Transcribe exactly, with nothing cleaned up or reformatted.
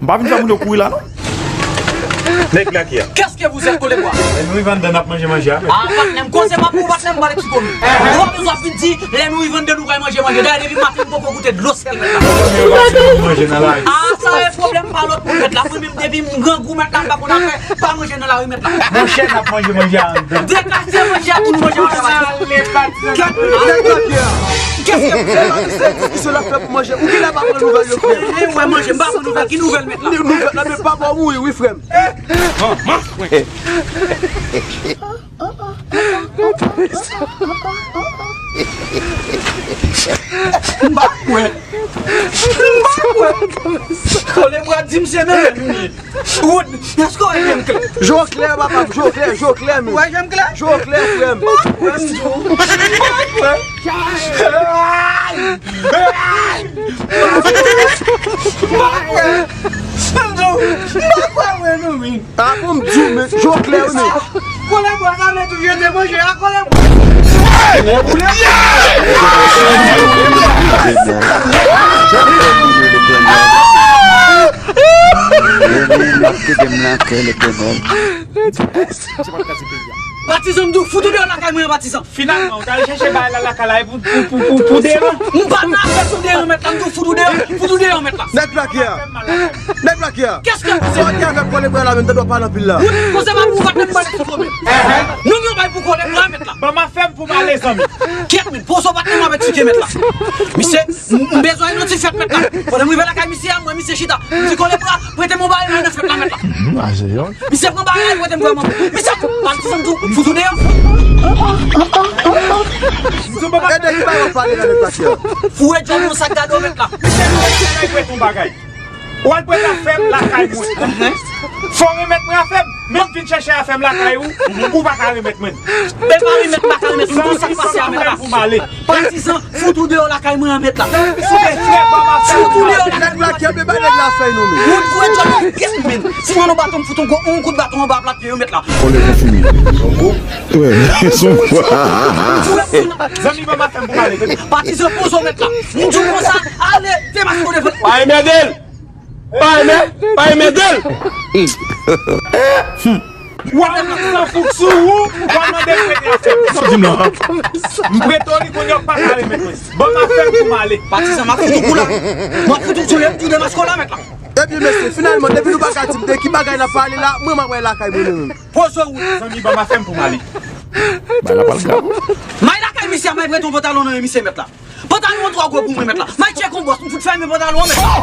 M pa vin fè moun yo kouri la, non. Nèg la ki a. Qu'est-ce que vous êtes, Kolebwa? Lè nou rive anndan, n ap manje manje a menm. Ah, patnè m, koze pa pou ou, patnè m, pa lèk sou komi. Ou pa bezwen vin di, lè nou rive anndan, nou pral manje manje. Dayè, depi maten, m poko goute dlo sèl, mèt la. Manje nan lari. Ah, sa e pwoblèm pa lòt moun, mèt la. Mwen menm, depi m grangou, mèt la, m pa konn afè pa manje nan lari, mèt la. Monchè, n ap manje manje a anndan. Dekache manje a pou nou manje manje a. Kèt, nèg la ki a. Qu'est-ce que vous êtes? Se diskisyon l ap fè pou manje. Ou genlè pa pran nouvèl yo, frè. Eh, ou wè manje, m pa pran nouvèl. Ki nouvèl, mèt la? Nouvèl la, men papa w mouri, wi, frè m. M pa kwè. M pa kwè. Kolebwa di m se menm. Wood, èske w wè je m klè? Je w klè, papa m, je w klè, je w klè, men. Ou wè je m klè? Je w klè, frè m. M pa kwè, m di w. M pa kwè. M pa kwè. M di w, m pa kwè, mwen, non, men. Ah bon, m di w, men, je w klè, wi, men. Kolebwa sa vle tou jete manje a, Kolebwa. Patizan, m di w, fout ou deyò lakay mwen an, patizan. Finalman, ou t al chèche bagay la lakay la, e pou, pou, pou, pou, pou deran. M pa nan afè pou deran, mèt la, m di w, fout ou deyò, fout ou deyò, mèt la. Nèg la ki a. Nèg la ki a. Qu'est-ce que vous êtes? Sa w gen avèk Kolebwa la, menm, tande w pale anpil la. Wood, koze pa pou ou, patnè m, pa lèk sou komi. Moun yo bay pou Kolebwa, mèt la. Ban m afè m pou m ale, zanmi. Kèt, men, poze w, patnè m, avèk sike, mèt la. Misye, m, m bezwen yon ti fèt, mèt la. Pandan m rive lakay misye a, m wè misye chita. M di, Kolebwa, prete m yon bagay nan fèt la, mèt la. Misye pran bagay la, li prete m vrèman. Misye, patizan, m di w, fout ou deyò. E de ki bagay w pale la, nèg la ki a. Foure djòl yon sak gade w, mèt la. Misye, misye, la, li prete yon bagay. Ou al prete afè m lakay mwen. Fò w remèt mwen afè m. Menm vin chèche afè m lakay ou, ou pa ka remèt mwen. Men pa remèt, pa ka remèt, m di w sa k pase a, mèt la. Patizan, fout ou deyò lakay mwen an, mèt la. Fout ou deyò. Nèg la kenbe ba nèg la fèy non, men. Wood, voye djòl, kèt, men. Si w pran yon baton, m fout yon gwo, yon kout baton anba plat pye yo, mèt la. Kolebwa fini. Son gwo. Zanmi, ban m afè m pou m ale. Patizan, poze w, mèt la. M di w konsa, ale, demaske w devan. Pa enmède l. Pa enmède, pa enmède l. W ap pran san fouk sou ou, w ap mande m prete afè m. Sa w di m la? M prete w li, kounye a w pa ka remèt mwen. Ban m afè m pou m ale. Patizan, m ap fout ou kou la. M ap fout ou kou la, m tou demaske w la, mèt la. Ebyen, mesye, finalman, depi nou pa ka di m de ki bagay n ap pale la, mwen, m ap al lakay mwen menm. Poze w. Zanmi, ban m afè m pou m ale. Bay la pral grav. M al lakay misye a, m al prete yon pantalon nan men misye, mèt la. Pantalon an twò gwo pou mwen, mèt la. M al tcheke yon bòs, m fout fèmen pantalon an, mèt la.